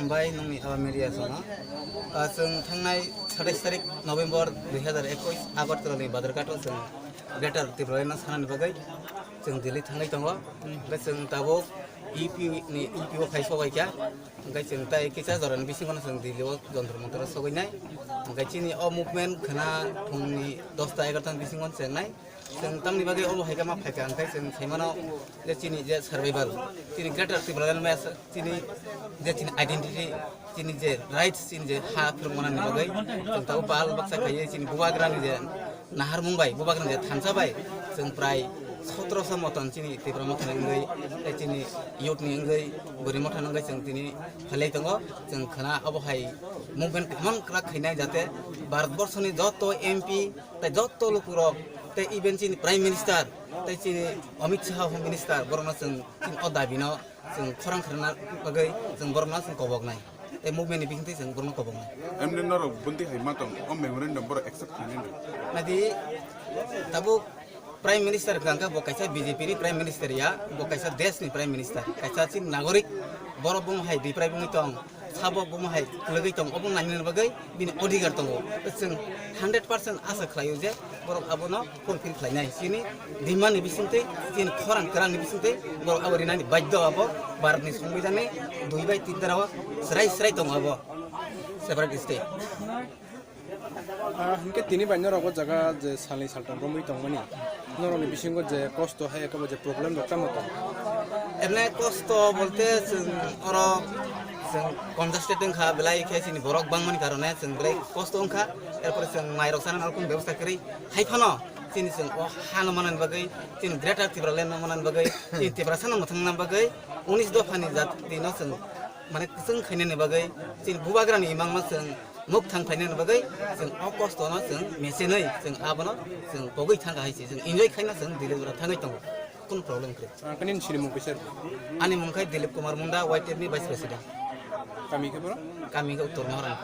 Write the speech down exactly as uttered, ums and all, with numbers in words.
Bai nungni aba media songno. Ah, chwng thangnai satais tarik November dui hazar ekwis Agartala ni Badharghat o chwng Greater Tipraland no sanani bagwi chwng Delhi thangwi tongo. Hwnkhe chwng tabuk U P ni U P o khai sobai kha. Hwnkhe chwng tai kisa jorani bisingo no chwng Delhi o Jantar Mantar o sogwi nai. Hwnkhe chini o movement khwna phungni dosta egarota ni bisingo no chwng nai. Chwng tamni bagwi omo hai khe ma phaikha, hwnkhe chwng sai mano je chini je survival, chini Greater Tipraland maya chini je chini identity, chini je rights, chini je ha phwrwng manani bagwi chwng tabuk bal baksa khaiwi chini bubagrani je naharmung bai, bubagrani je thansa bai chwng prai sotroso moton chini Tipra Motha ni wngwi tei chini youth ni wngwi bwrwi motha ni wngwi chwng tini phailai tongo. Chwng khwna obo hai movement kwbang kwrak khainai jate Bharat borso ni joto M P tei joto lukurok, tei even chini Prime Minister, tei chini Amit Shah Home Minister, borokno chwng chini o dabino chwng khorang khrwna bagwi chwng borokno chwng koboknai, tei movement ni bisingtwi chwng borokno koboknai. Emni norok bundi hai ma tong, o memorandum borok accept khainai. Nadi tabuk Prime Minister hwnkha bo kaisa B J P ni Prime Minister ya, bo kaisa desh ni Prime Minister, kaisa chini nagorik, borok bung hai biprai bungwi tong. Sabo bomo hai kwlwgwi tong, obo nainani bagwi bini odhikar tongo. Chwng hundred percent asa khlaio je borok abono fulfill khlainai. Chini demand ni bisingtwi, chini khorang kwrang ni bisingtwi borok abo rinani badhyo abo Bharat ni Songbidan ni dui bai tin dhara o srai srai tongo abo separate state. Ah, hwnkhe tini bai norok o jaga je salni saltham romwi tongmani, norokni bisingo je kosto hai eko bo je problem rok tamo tong? Emne kosto bolte chwng oro chwng congested wngkha, belai khe chini borok bangmani karone chwng belai kosto wngkha, erpore chwng mairok chana nokni bebosta kwrwi. Hai phano chini chwng o hano manani bagwi, chini Greater Tipraland no manani bagwi, chini Tiprasa no mwthangna bagwi unis dophani jatino chwng mane kwchwng khainani bagwi, chini bubagrani imangno chwng mukthang khainani bagwi chwng o kostono chwng mechenwi chwng abono chwng pogwi thangkha hai se chwng enjoy khaina chwng Delhi jora thangwi tongo, kunu problem kwrwi. Ah, kani siri mung kisa? Ani mung khai Dilip Kumar Munda, Y T F ni Vice President. Kami khe boro? Kami khe Uttor Mohorang.